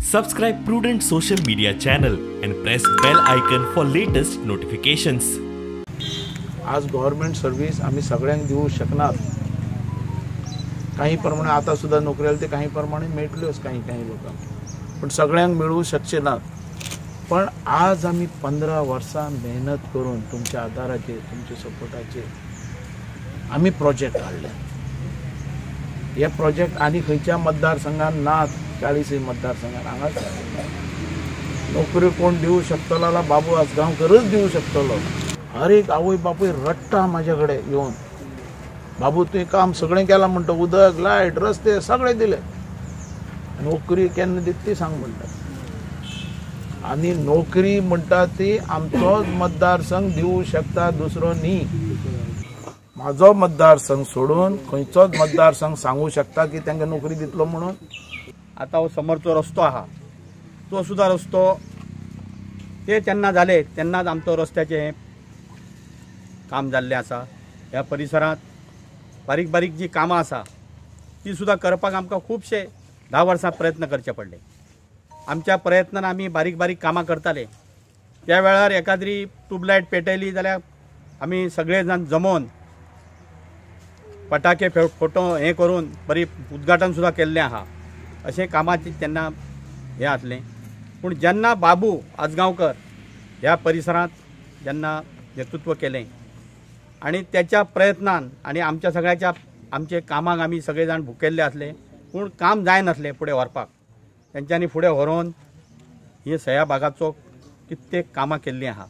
Subscribe Prudent social media channel and press bell icon for latest notifications. आज government service आम्ही सगळ्यांक दिवू शकनात. काही प्रमाणे आता सुद्धा नोकरी आली ते काही प्रमाणे मेळटल्योच काही काही लोकांक, पण सगळ्यांक मेळू शकचे नात. पण आज आमी 15 वर्सां मेहनत करून तुमच्या आदाराचेर, तुमच्या सपोर्टाचेर आमी प्रोजेक्ट हाडले. हे प्रोजेक्ट आनी खंयच्या मतदारसंघात नात, 40 मतदारसंघात हांगाच नोकरी कोण दिवू शकतलो जाल्यार बाबू आजगांवकरच दिवू शकतलो. हर एक आवय बापूय रडटा म्हाजे कडेन येवन, बाबू तुवें काम सगळें केलां म्हणटा, उदक लायट रस्ते सगळे दिले, नोकरी केन्ना दिता ती सांग म्हणटा. आनी नोकरी म्हणटा ती आमचोच मतदारसंघ दिवू शकता, दुसरो न्ही. म्हाजो मतदारसंघ सोडून खंयचोच मतदारसंघ सांगू शकता की तांकां नोकरी दितलो म्हणून. आतां हो समोरचो रस्तो आहा तो सुद्दां रस्तो ते जेन्ना जाले तेन्नाच आमचो रस्त्याचें हें काम जाल्लें आसा. ह्या परिसरांत बारीक बारीक जी कामां आसा ती सुद्दां करपाक आमकां खुबशे 10 वर्सां प्रयत्न करचे पडले. आमच्या प्रयत्नान आमी बारीक बारीक कामां करताले. त्या वेळार एकाद्री ट्यूबलायट पेटयली जाल्यार आमी सगळे जाण जमोवन पटाके फोटो हें करून बरी उद्घाटन सुद्दां केल्लें आहा. अशें कामाचें तेन्ना हें आसलें. पूण जेन्ना बाबू आजगांवकर ह्या परिसरांत जेन्ना नेतृत्व केलें आनी त्याच्या प्रयत्नान आनी आमच्या सगळ्याच्या आमचे कामाक आमी सगळे जाण भुकेल्ले आसले, पूण काम जायनासलें फुडें व्हरपाक. तेंच्यांनी फुडें व्हरोन ही सया बागाचो कित्येक कामां केल्लीं आहा.